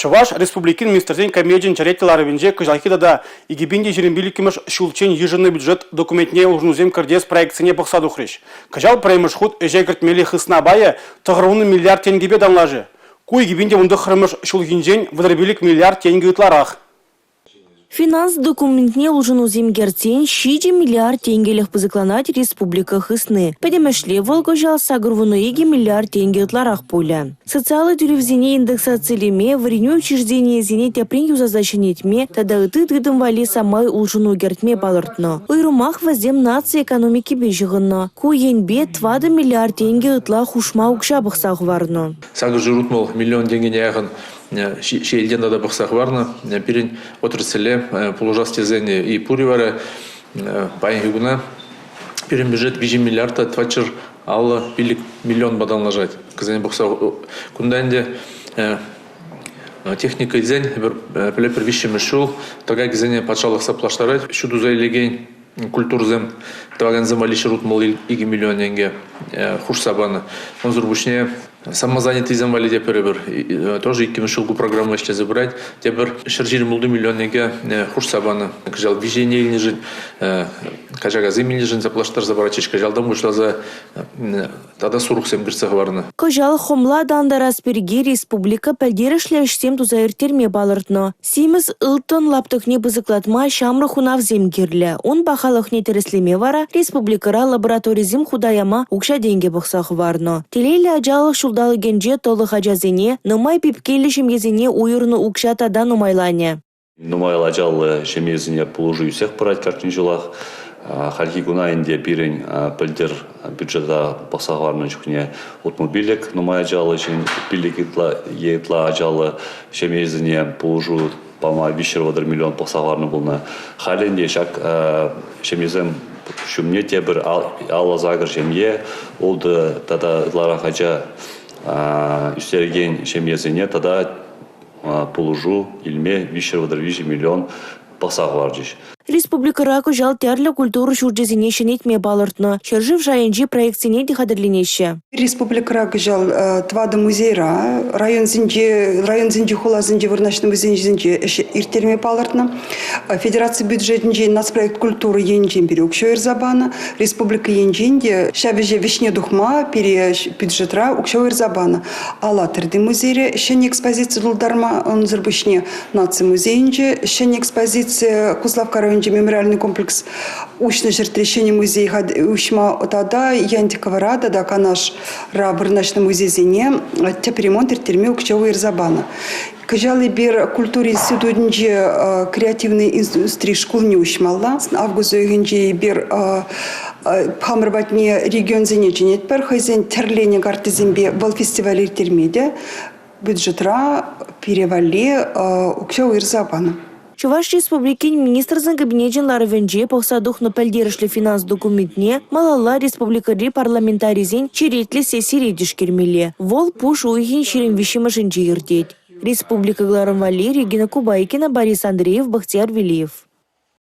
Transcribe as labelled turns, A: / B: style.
A: Чӑваш Республикин Министрсен Кабинечӗн черетлӗ ларӑвӗнче кӑҫалхи тата 2025-мӗш ҫулччен йышӑннӑ бюджет документне улшӑнусем кӗртес проектсене пӑхса тухрӗҫ. Кӑҫал пӗрремӗш хут ӗҫе кӗртмелли хысна пайӗ 90 миллиард тенкӗпе танлашӗ. Ку 2019-мӗш ҫулхинчен 35 миллиард тенкӗ ытларах.
B: Финанс документне улшӑнусем кӗртсен 7 миллиард тенкӗлӗх пысӑкланать республика хысни. Пӗтӗмӗшле вӑл кӑҫал 82 миллиард тенкӗ ытларах пулӗ. Социаллӑ тӳлевсене индексацилеме, вӗренӳ учрежденийӗсене тӗпрен юсаса ҫӗнетме тата ытти тытӑм валли самай улшӑну кӗртме палӑртнӑ. Уйрӑмах вӗсем наци экономикипе ҫыхӑннӑ. Ку енпе 4 миллиард тенкӗ ытла хушма укҫа пӑхса хӑварнӑ.
C: 860 миллион тенкӗне яхӑн ҫиелтен тата пӑхса хӑварнӑ. Пирӗн отрасле пулӑшас тесен и пур-и вара паянхи куна пирӗн бюджет 3 миллиард та 455 миллионпа танлашать. Кӗсене пӑхса кунта ӗнтӗ техника илсен пӗлетпӗр виҫҫӗмӗш ҫул тӑкакӗсене патшалӑх саплаштарать. Ҫу туса илекен культурӑсем тӑвакансем валли 162 миллион тенкӗ хушса панӑ. Унсӑр пуҫне самозанятыйсем валли те пӗр-пӗр тоже иккӗмӗш ҫул ку программа ӗҫлесе пырать. Тепӗр 126 миллион тенкӗ хушса панӑ. Кӑҫал виҫене илнӗшӗн, качакасем илнӗшӗн саплаштарса паратчӗҫ. Кӑҫалтан пуҫласа тата сурӑхсем кӗртсе хӑварнӑ.
B: Кӑҫал хӑмла тантарас пирки республика пӗлтерӗшлӗ ӗҫсем туса ирттерме палӑртнӑ. Симӗс ылтӑн лаптӑкне пысӑклатма ҫамрӑк хунавсем кирлӗ. Ун пахалӑхне тӗрӗслеме вара республикӑра лабораторисем хута яма укҫа-тенкӗ пӑхса хӑварнӑ. Телейлӗ ачалӑх ҫулталӑкӗнче тӑлӑх ачасене, нумай пепкеллӗ ҫемьесене уйӑрнӑ укҫа тата нумайланӗ.
D: Нумай ачаллӑ ҫемьесене пулӑшу ӳссех пырать кашни ҫулах. Хальхи куна ӗнтӗ пирӗн пӗлтӗр бюджета пӑхса хӑварнӑ чухне 65 нумай ачаллӑ ҫын, пиллӗк ытла е ытла ачаллӑ ҫемьесене пулӑшу пама 330 миллион пӑхса хӑварнӑ пулнӑ. Халӗ ӗнтӗ ҫак ҫемьесем ҫумне тепӗр 58 ҫемье, ултӑ тата ытларах ача ӳстерекен ҫемьесене тата пулӑшу илме 333 миллион пӑхса хӑварчӗҫ.
B: Республикӑра кӑҫал тӗрлӗ культура ҫурчӗсене ҫӗнетме палӑртнӑ. Ҫӗршыв шайӗнчи проектсене те хатӗрленеҫҫӗ.
E: Республикӑра кӑҫал тӑватӑ музейра, районсенче, районсенчи хуласенче вырнаҫнӑ музейсенче ӗҫ ирттерме палӑртнӑ. Федераци бюджетӗнчен нацпроект культура енчен пире укҫа уйӑрса панӑ. Республика енчен те ҫав ӗҫе вӗҫне тухма пире бюджетра укҫа уйӑрса панӑ. Алатырти музейре ҫӗнӗ экспозици тултарма, унсӑр пуҫне Наци музейӗнче ҫӗнӗ экспозици, Куславкка районӗнчи мемориальный комплекс уҫнӑ ҫӗртре ҫӗнӗ музей уҫма тата Янтиковӑра тата Канашра вырнаҫнӑ музейсене тӗп ремонт ирттерме укҫа уйӑрса панӑ. Кӑҫал эпир культура институтӗнче креативный индустри шкулне уҫмалла. Август уйӑхӗнче эпир хамӑр патне регионсене чӗнетпӗр, хӑйсен тӗрленӗ карттисемпе вӑл фестиваль ирттерме те бюджетра пире валли укҫа уйӑрса панӑ.
B: Чӑваш Республикин Министрсен Кабинечӗн ларӑвӗнче пӑхса тухнӑ пӗлтерӗшлӗ финанс документне малалла республикӑри парламентарисен черетлӗ сессире тишкермелле. Вӑл пуш уйӑхӗн 23-мӗшӗнче иртет. Республика кӑларӑм валли Регина Кубайкина, Борис Андреев, Бахтияр Велиев.